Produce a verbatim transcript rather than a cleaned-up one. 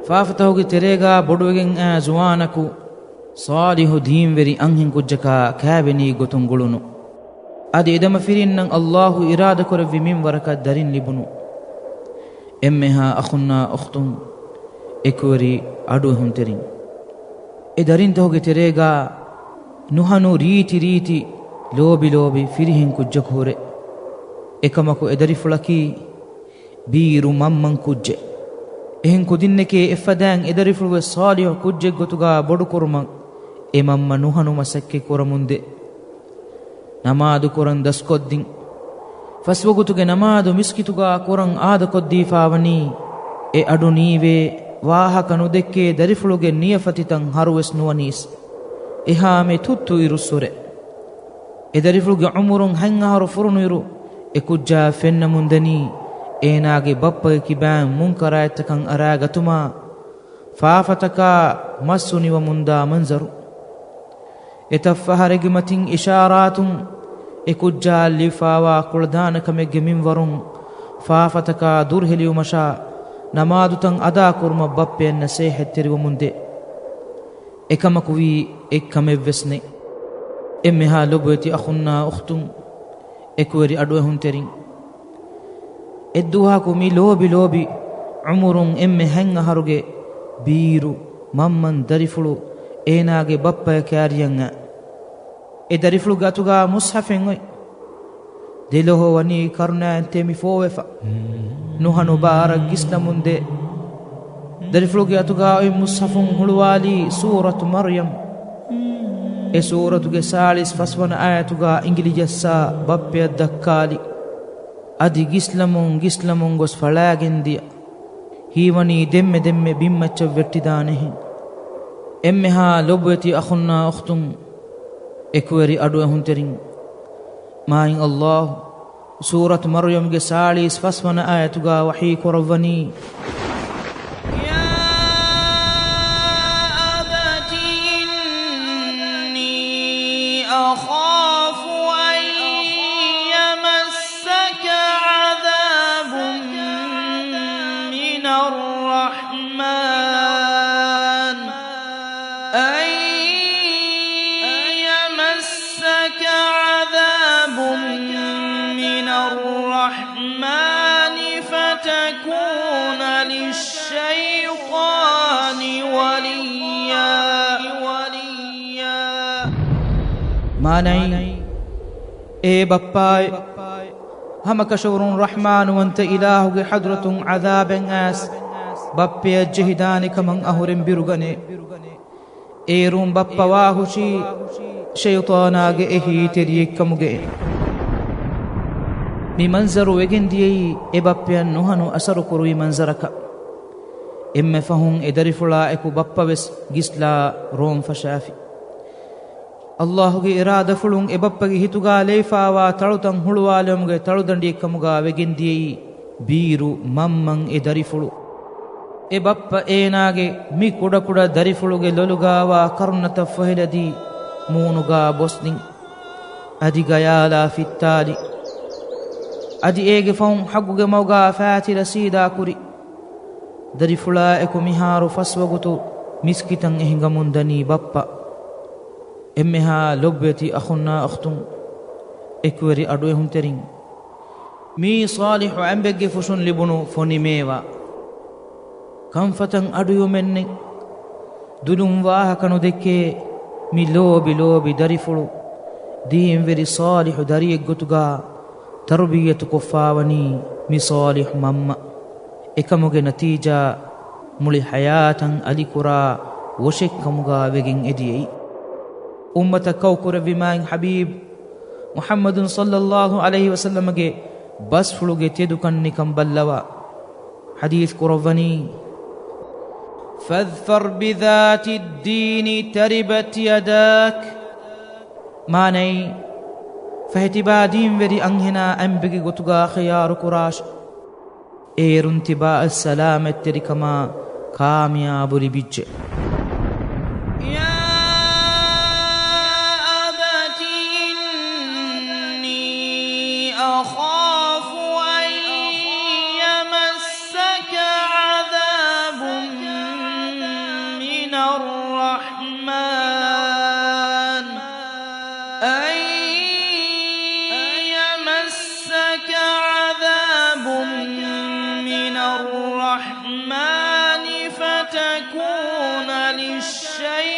ފާފަތަކުގެ ތެރޭގާ ބޮޑުވެގެން އައި ޒުވާނަކު ޞާލިޙު ދީންވެރި އަންހެންކުއްޖަކާ ކާވެނީ ގޮތުން ގުޅުނު. އަދި އެދެމަފިރިންނަށް ﷲ އިރާދަކުރެއްވި މިންވަރަކަށް ދަރިން ލިބުނު. އެންމެހާ އަޚުންނާ އުޚްތުން، އެކުވެރި އަޑުއެހުންތެރިން. އެ ދަރިންތަކުގެ ތެރޭގާ ނުހަނު ރީތި ރީތި ލޯބި ލޯބި ފިރިހެން ކުއްޖަކު ހުރޭ. އެކަމަކު އެ ދަރިފުޅަކީ ބީރު މަންމަން ކުއްޖެއް. އެހެން ކުދިންނެކޭ އެފަދައިން އެ ދަރިފުޅުވެސް ޞާލިޙު ކުއްޖެއްގޮތުގާ ބޮޑުކުރުމަށް އެ މަންމަ ނުހަނު މަސައްކަތް ކުރަމުންދޭ. ނަމާދު ކުރަން ދަސްކޮށްދިން. ފަސްވަގުތުގެ ނަމާދު މިސްކިތުގާ ކުރަން އާދަކޮށްދީފާވަނީ، އެ އަޑު ނީވޭ، ވާހަކަ ނުދެއްކޭ ދަރިފުޅުގެ ނިޔަފަތިތައް ހަރުވެސް ނުވަނީސް. އެހާމެ ތުއްތު އިރުއްސުރެ. އެ ދަރިފުޅުގެ އުމުރުން ހަތް އަހަރު ފުރުނުއިރު، އެ ކުއްޖާ ފެންނަމުންދަނީ، އޭނާގެ ބައްޕަގެ ކިބައިން މުންކަރާތްތަކަށް އަރާގަތުމާ، ފާފަތަކާ މައްސުނިވަމުންދާ މަންޒަރު. އެތައް ފަހަރެއްގެ މަތިން އިޝާރާތުން އެ ކުއްޖާއަށް ލިބިފާވާ ކުޅަދާނަ ކަމެއްގެ މިންވަރުން ފާފަތަކާ ދުރުހެލިވުމަށާ ނަމާދުތައް އަދާކުރުމަށް ބައްޕަޔަށް ނަސޭހަތްތެރިވަމުންދޭ. އެކަމަކުވީ އެއްކަމެއްވެސް ނެތް. އެންމެހާ ލޮބުވެތި އަޚުންނާ އުޚްތުން، އެކުވެރި އަޑުއެހުންތެރިން. އެއްދުވަހަކު މި ލޯބި ލޯބި އުމުރުން އެންމެ ހަތް އަހަރުގެ ބީރު މަންމަން ދަރިފުޅު އޭނާގެ ބައްޕަޔަށް ކާރިޔަށް އައި. އެ ދަރިފުޅުގެ އަތުގާ މުޞްޙަފެއް އޮތް. ދެލޯހޮ ވަނީ ކަރުނައިން ތެމި ފޯވެފަ. ނުހަނު ބާރަށް ގިސްލަމުންދޭ. ދަރިފުޅުގެ އަތުގާ އޮތް މުޞްޙަފުން ހުޅުވާލީ ސޫރަތު މަރްޔަމް. އެ ސޫރަތުގެ ސާޅީސް ފަސްވަނަ އާޔަތުގާ އިނގިލި ޖައްސާ ބައްޕަޔަށް ދައްކާލި. އަދި ގިސްލަމުން ގިސްލަމުން ގޮސް ފަޅާގެން ދިޔަ. ހީވަނީ ދެންމެ ދެންމެ ބިންމައްޗަށް ވެއްޓިދާނެހެން. އެންމެހާ ލޮބުވެތި އަޚުންނާ އުޚްތުން، އެކުވެރި އަޑުއެހުންތެރިން. މާތް ﷲ ސޫރަތު މަރްޔަމްގެ ސާޅީސް ފަސްވަނަ އާޔަތުގާ ވަޙީ ކުރައްވަނީ، يا أبت إني أخاف أن يمسك عذاب من الرحمن، أن يمسك عذاب من الرحمن فتكون للشيطان وليا. މާނައީ، އޭ ބައްޕާއޭ، ހަމަކަށަވަރުން ރަޙްމާނުވަންތަ އިލާހުގެ ޙަޟްރަތުން ޢަޛާބެއް އައިސް، ބައްޕަޔަށް ޖެހިދާނެ ކަމަށް އަހުރެން ބިރުގަނޭ. އޭރުން ބައްޕަ ވާހުށީ ޝައިޠާނާގެ އެހީތެރިއެއްކަމުގައި. މި މަންޒަރު ވެގެންދިޔައީ އެ ބައްޕަޔަށް ނުހަނު އަސަރުކުރުވި މަންޒަރަކަށް. އެންމެ ފަހުން އެ ދަރިފުޅާ އެކު ބައްޕަވެސް ގިސްލާ ރޯން ފަށާފި. ﷲގެ އިރާދަފުޅުން އެ ބައްޕަގެ ހިތުގާ ލެއިފާވާ ތަޅުތައް ހުޅުވާލުމުގެ ތަޅުދަނޑިއެއްކަމުގާ ވެގެންދިޔައީ ބީރު މަންމަން އެ ދަރިފުޅު. އެ ބައްޕަ އޭނާގެ މި ކުޑަކުޑަ ދަރިފުޅުގެ ލޮލުގާވާ ކަރުނަތައް ފޮހެލަދީ މޫނުގާ ބޮސްދިން. އަދި ގަޔާލާ ފިއްތާލި. އަދި އޭގެ ފަހުން ޙައްޤުގެ މަގުގާ ފާތި ރަސީދާ ކުރި. ދަރިފުޅާ އެކު މިހާރު ފަސްވަގުތު މިސްކިތަށް އެހިނގަމުން ދަނީ ބައްޕަ. އެންމެހާ ލޮބުވެތި އަޚުންނާ އުޚްތުން، އެކުވެރި އަޑުއެހުންތެރިން، މީ ޞާލިޙު އަނބެއްގެ ފުށުން ލިބުނު ފޮނި މޭވާ. ކަންފަތަށް އަޑުއިވުމެއްނެތް. ދުލުން ވާހަކަ ނުދެއްކޭ މި ލޯބި ލޯބި ދަރިފުޅު، ދީންވެރި ޞާލިޙު ދަރިއެއްގޮތުގާ ތަރުބިއްޔަތުކޮށްފާވަނީ މި ޞާލިޙު މަންމަ. އެކަމުގެ ނަތީޖާ މުޅި ޙަޔާތަށް އަލިކުރާ ވޮށެއްކަމުގާ ވެގެން އެދިޔައީ. އުއްމަތަށް ކައުކުރެއްވި މާތް ޙަބީބް މުޙައްމަދު ޞައްލައްލާހު ޢަލައިހި ވަސައްލަމަގެ ބަސްފުޅުގެ ތެދުކަން ނިކަން ބައްލަވާ. ޙަދީޘް ކުރައްވަނީ، فاظفر بذات الدين تربت يداك. މާނައީ، ފަހެ ތިބާ ދީންވެރި އަންހެނާ އަނބެއްގެ ގޮތުގާ ޚިޔާރު ކުރާށި. އޭރުން ތިބާއަށް ސަލާމަތްތެރިކަމާ ކާމިޔާބު ލިބިއްޖެ. يا أبت إني أخاف أن يمسك عذاب يكون للشيطان